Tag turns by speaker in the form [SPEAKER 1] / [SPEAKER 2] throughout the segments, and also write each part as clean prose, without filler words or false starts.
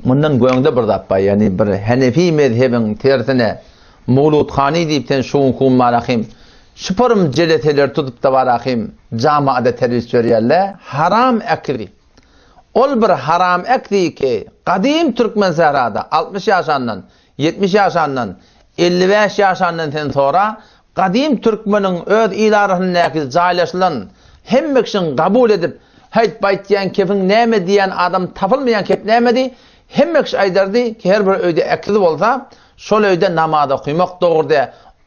[SPEAKER 1] Mundan göňde bir zat bar, ýagny bir Henefi mezhebiň tersine Mowludhany diýip sen şu günki gün barahym şuparym jeleseleri tutup-da barahym jamaada terwis berýärler, haram äkli. Ol bir haram äkli ki, gadym türkmen sährada 60 ýaşandan, 70 ýaşandan, 55 ýaşandan sen sora, Gadym türkmeniň öz il arasyndaky jaýlaşylan, hemme kişiň gabul edip, Häýt, baýtýan kefiň näme diýýän adam tapylmaýan kep nämedi? Hemme kişi aýdardy ki, her bir öýde ekiz bolsa, şol öýde namaz okymak dogry dä,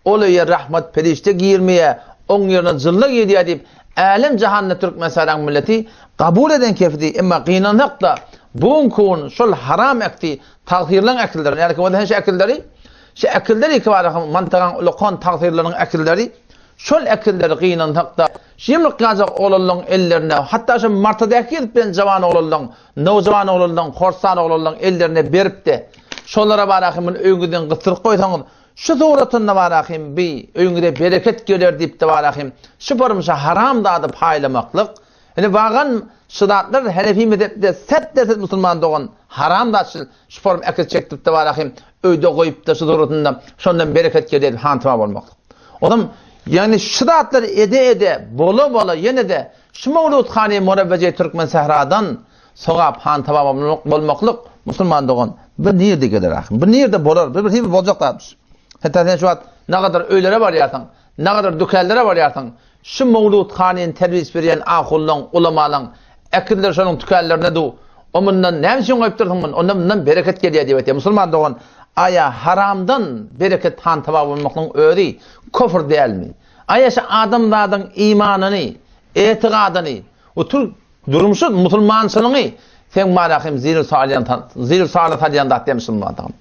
[SPEAKER 1] ol öýe rahmat perişde girmeýä, oň ýerine jynlar girýä diýip, älem-jahanda türkmensäraň milleti gabul eden kefidi, emma gynansak-da, bu günki gün şol haram ekdi tagsyrlaň ekilleri, nädeki bolsa sen şu ekilleri Şu äkilder ikibara hem mantagan ulakan tagsyrlaryň äkilleri, şol äkilleri gynansak-da, şu ýumruk ýaljak oglanlaryň ellerine, hatda şu martadaky gezip bilen jawan oglanlaryň, nowjawan oglanlaryň, horsan oglanlaryň ellerine berip-de, şolara barahym muny öýüňizden gysdyryp goýsaňyz, şu suratynda barahym bi öýüňize bereket geler diýip-de barahym, şu porumşa haram zady paýlamaklyk, Indi wagan şu zatlar Hanefi mezhepde set derset musulman dogan haram zat şu şu form äkit çekdiripde barahym öýde goýupda şu suratynda şondan bereket gelýär diýip hantama bolmak. Onam ýagny şu zatlary ede ede bola bola ýene-de şu Mawlud hany Murabbeje Türkmen sähradan sogap hantama bolmaklyk musulman dogan bu nirde geler ahym bu nirde bolar bu bir hili boljak zatmyş. Hatda sen şu wagt nagadar öýlere barýarsyň nagadar dükanlara barýarsyň Şu Mowlud hanyny terbis berýän ahullaň, ulamalaň, äkildir şonuň tükänlerine du, o mundan näme üçin goýupdyrsyň muny, onda mundan bereket gelýär diýip aýtýar. Musulman dogan, aýa haramdan bereket han taba bolmaklygyň özi kofr dälmi? Aýa şu adamzadyň imanyny, etigadyny, we türk durmuşy musulmançylygyny seň barahym zir salýan, zir sala salýan zat dälmi musulman dogan?